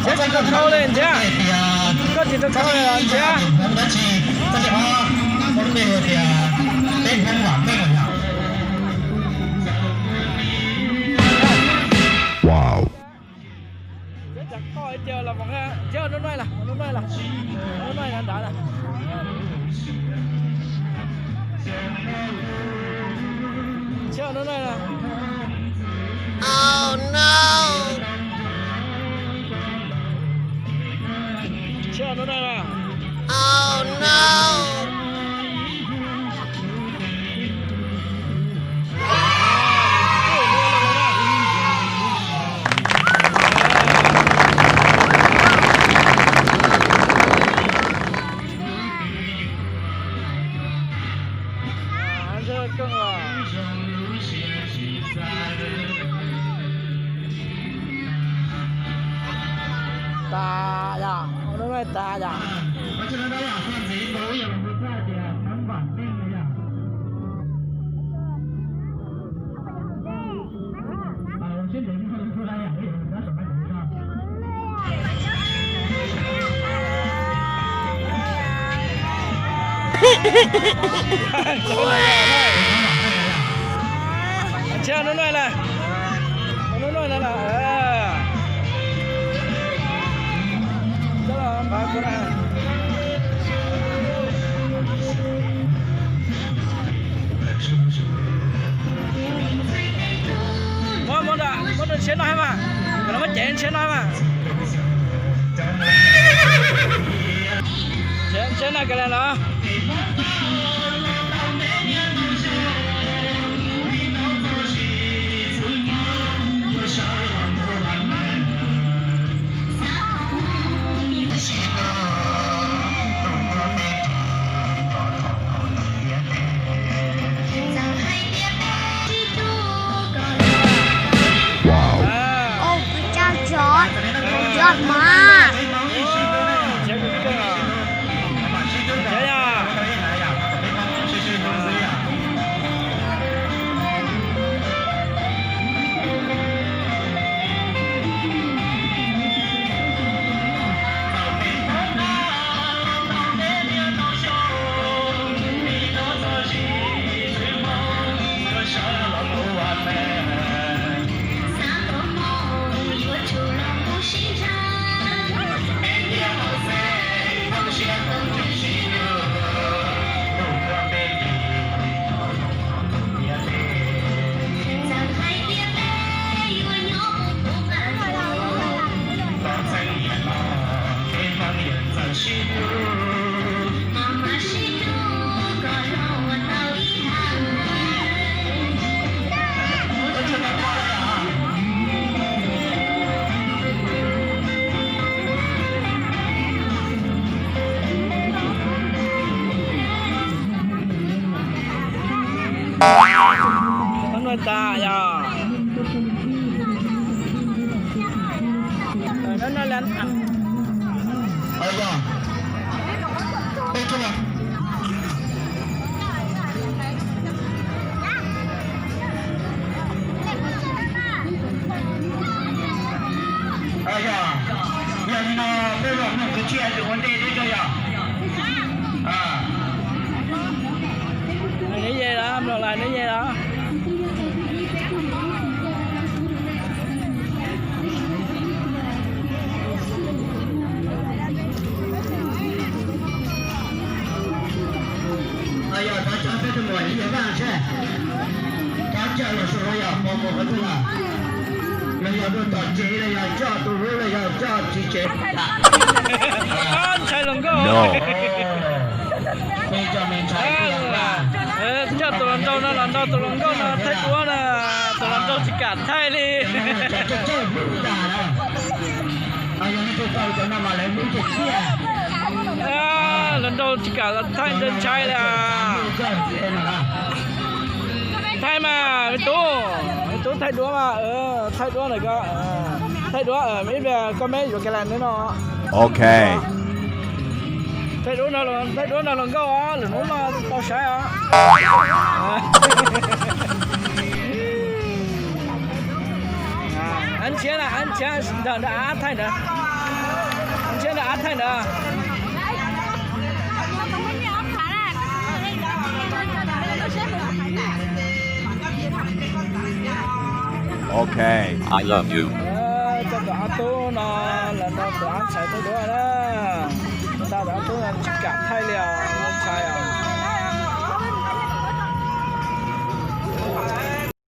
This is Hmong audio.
Ntshiab tsis tau khau li ntshiab. Koj tsis tau khau li los ntshiab. Ntshiab cas koj cia los ntshiab, nub no los nub no los nub no los nrad los. Ntshiab nub no los. Ntshiab nub no los. Tas yom, ua lub no tas yom. Ntshiab nub no los, nub no los. Muab, muab, muab ntshiab no hab mas, muab cev ntshiab no hab mas. Ntshiab no kawg li los. Ov, pes tsawg cov, cov mas. Nub no tas yog. Yog li no peb los mloog kwv txhiaj tus ua ntej thiab yog. Neb ye los, mloog los neb ye los. Yog thov coj peb tus muam ib yam vaj seb, thov coj los sua los yog qhov muag qhov twg los, los yog rau tom tsev los yog coj tus hlub los yog coj txiv tsev. Ntshai hluas nkauj. Coj tus hluas nraug no los nrog tus hluas nkauj no thaij duab na, tus hluas nraug tsis kam thaij li. Hluas nraug tsis kam thaij, ntshai ntshai li. Thaij mas me tub, me tub thaij duab mas, thaij duab ntawm ko, thaij duab ib pliag koj meb yuav ka la neb no. Ok. Thaij duab no, thaij duab no hluas nkauj os, lwm hnub no tau saib os. Av ntsiab na, av ntsiab ntawm av thaij ntawd. Av ntsiab ntawm av thaij ntawd. Ok. I love you. Coj tus av tub no los nrog tus av ntxhais tuaj duab na. Tus av tub no tsis kam thaij li os, ntshai os.